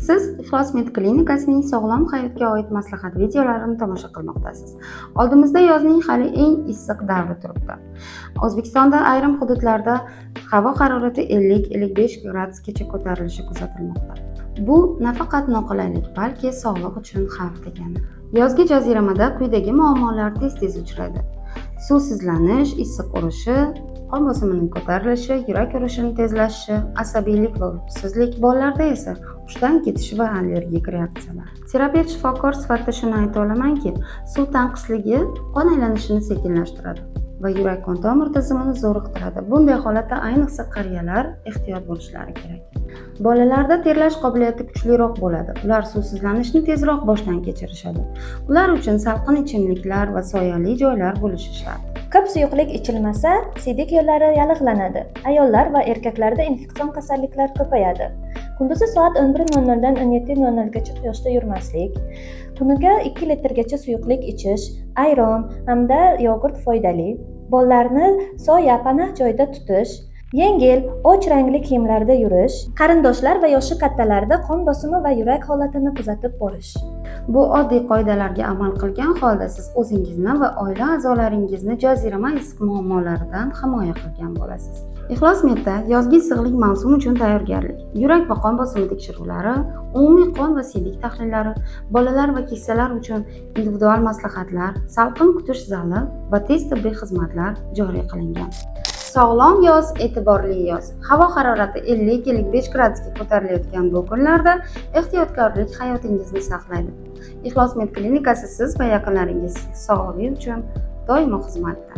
Siz Ixlos Med klinikasining sog'lom hayotga oid maslahat videolarini tomosha qilmoqdasiz. Oldimizda yozning hali eng issiq davri turibdi. O'zbekistonda ayrim hududlarda havo harorati 50-55 gradusgacha ko'tarilishi kuzatilmoqda. Bu nafaqat noqulaylik, balki sog'liq uchun xavf degani. Yozgi jaziramada quyidagi muammolar tez-tez uchraydi: suvsizlanish, issiq urishi, qon bosimining ko'tarilishi, yurak urishining tezlashishi, asabiylik va uyqusizlik, bolalarda esa hushdan ketish va allergik reaksiyalar. Terapevt shifokor sifatida shuni ayta olamanki, suv tanqisligi qon aylanishini sekinlashtiradi va yurak qon tomir tizimini zo'riqtiradi. Bunday holatda ayniqsa qariyalar ehtiyot bo'lishlari kerak. Bolalarda terlash qobiliyati kuchliroq bo'ladi. Ular suvsizlanishni tezroq boshdan kechirishadi. Ular uchun salqin ichimliklar va soyali joylar bo'lishi shart. Ko'p suyuqlik ichilmasa, siydik yo'llari yallig'lanadi. Ayollar va erkaklarda infeksion kasalliklar ko'payadi. Kunduzi soat 11:00 dan 17:00 gacha quyoshda yurmaslik, kuniga 2 litrgacha suyuqlik ichish, ayron hamda yogurt foydali. Bolalarni soya, panoh joyda tutish, yengil, och rangli kiyimlarda yurish, qarindoshlar va yoshi kattalarda qon bosimi va yurak holatini kuzatib borish. Bu oddiy qoidalarga amal qilgan holda siz o'zingizni va oila a'zolaringizni jazirama issiq muammolaridan himoya qilgan bo'lasiz. Ixlos Medda yozgi issiqlik mavsumi uchun tayyorgarlik, yurak va qon bosimi tekshiruvlari, umumiy qon va siydik tahlillari, bolalar va keksalar uchun individual maslahatlar, salqin kutish zali va tez tibbiy xizmatlar joriy qilingan. Sog'lom yoz, e'tiborli yoz. Havo harorati 50-55 gradusga ko'tarilayotgan bu kunlarda ehtiyotkorlik hayotingizni saqlaydi. Ixlos Med klinikasi siz va yaqinlaringiz sog'lig'i uchun doimo xizmatda.